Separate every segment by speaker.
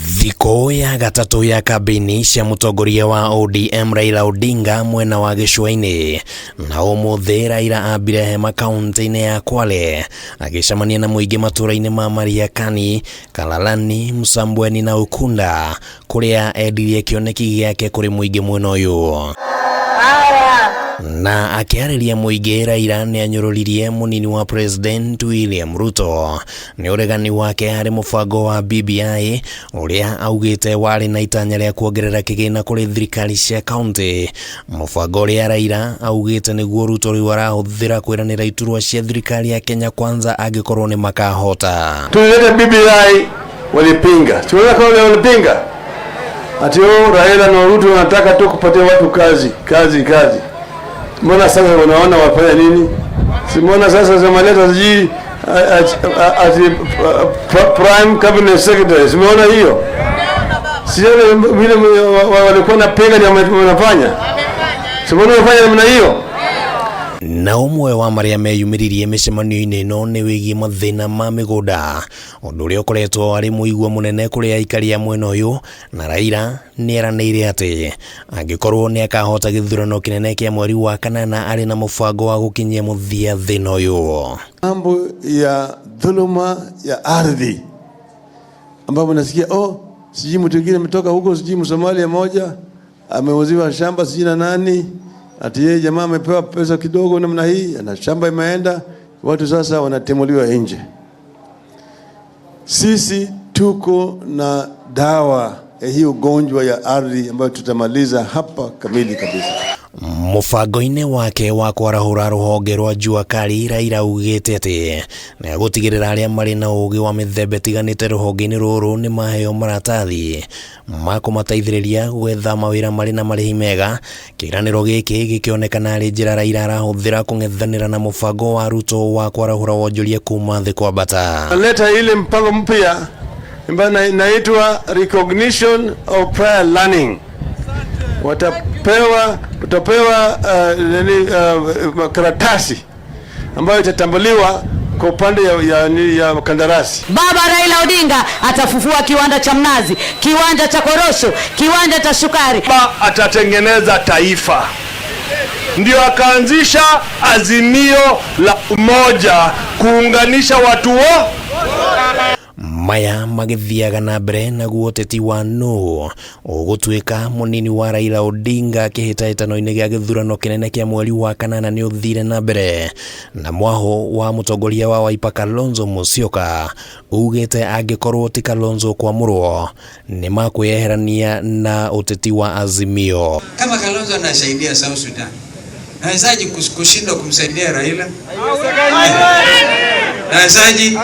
Speaker 1: Thikũ ya gatatũ ya kambĩini cia mũtongoria wa ODM Raila Odinga mwena wa gĩcũa-inĩ, na ũmũthĩ Raila ambire hema kaunti-inĩ ya Kwale agĩcemania na mũingĩ matũũra-inĩ ma Mariakani, Kalalani, Msambweni na Ukunda kũrĩa endirie kĩoneki gĩake kũrĩ mũingĩ mwena ũyũ. Na akĩarĩria mũingĩ, Raila nĩ anyũrũririe mũnini wa President William Ruto nĩ ũregani wake harĩ mũbango wa BBI ũrĩa augĩte warĩ na itanya rĩa kuongerera kĩgĩna kũrĩ thirikari cia kaunti. Mũbango ũrĩa Raila augĩte nĩguo Ruto rĩu arahũthĩra kwĩranĩra iturwa cia thirikari ya Kenya Kwanza angĩkorwo nĩ makahota.
Speaker 2: Tulileta BBI walipinga, tuliona kama walipinga ati oh, Raila na Ruto wanataka tu kupatia watu kazi kazi kazi. Mbona sasa unaona wafanya nini? Si mbona sasa zimeleta sijui ati prime cabinet secretary, simeona hiyo? Sione vile walikuwa na pinga ndio wanafanya, simeona wanafanya namna hiyo.
Speaker 1: Na ũmwe wa marĩa meyumĩririe mĩcemanio-inĩ ĩno nĩ wĩgiĩ mathĩna ma mĩgũnda, ũndũ ũrĩa ũkoretwo arĩ mũigua mũnene kũrĩ aikari a mwena ũyũ, na Raila nĩ eranĩire atĩ angĩkorwo nĩ akahota gĩthurano kĩnene kĩa mweri wa kanana arĩ na mũbango wa gũkinyia mũthia thĩna ũyũ.
Speaker 2: Mambo ya dhuluma ya ardhi ambapo nasikia oh, sijui mtu mwingine ametoka huko, sijui Msomalia moja ameuziwa shamba sijui na nani, ati yeye jamaa amepewa pesa kidogo namna hii na shamba imeenda, watu sasa wanatimuliwa nje. Sisi tuko na dawa ya hii ugonjwa ya ardhi ambayo tutamaliza hapa kamili kabisa.
Speaker 1: Mũbango-inĩ wake wa kwarahũra rũhonge rwa Jua Kali, Raila augĩte atĩ nĩ agũtigĩrĩra arĩa marĩ na ũgĩ wa mĩthemba ĩtiganĩte rũhonge-inĩ rũrũ nĩ maheo maratathi ma kũmateithĩrĩria gwetha mawĩra marĩ na marĩhi mega. Kĩĩranĩro gĩkĩ gĩkĩonekana arĩ njĩra Raila arahũthĩra kũng'ethanĩra na mũbango wa Ruto wa kwarahũra wonjoria kuma thĩ kwambata.
Speaker 2: Leta ile mpango mpya ambayo inaitwa recognition of prior learning. Watapewa, utapewa nini, karatasi ambayo itatambuliwa kwa upande ya kandarasi.
Speaker 3: Baba Raila Odinga atafufua kiwanda cha mnazi, kiwanda cha korosho, kiwanda cha sukari.
Speaker 4: Baba atatengeneza taifa, ndio akaanzisha azimio la umoja kuunganisha watu wo
Speaker 1: Maya magĩthiaga na mbere naguo ũteti wa nũ ũgũtuĩka mũnini wa Raila Odinga kĩhĩtahĩtano-inĩ gĩa gĩthurano kĩnene kĩa mweri wa kanana nĩ ũthire na mbere, na mwahũ wa mũtongoria wa Wiper Kalonzo Musyoka ugĩte angĩkorwo ti Kalonzo kwamũrwo nĩ makweyeherania na ũteti wa Azimio.
Speaker 5: Kama Kalonzo anasaidia South Sudan, nawezaje kushindwa kumsaidia Raila? Nawezaje?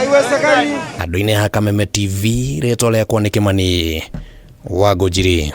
Speaker 1: Andũ-inĩ a Kameme TV, rĩtwa rĩakwa nĩ Kĩmani wa Ngũnjiri.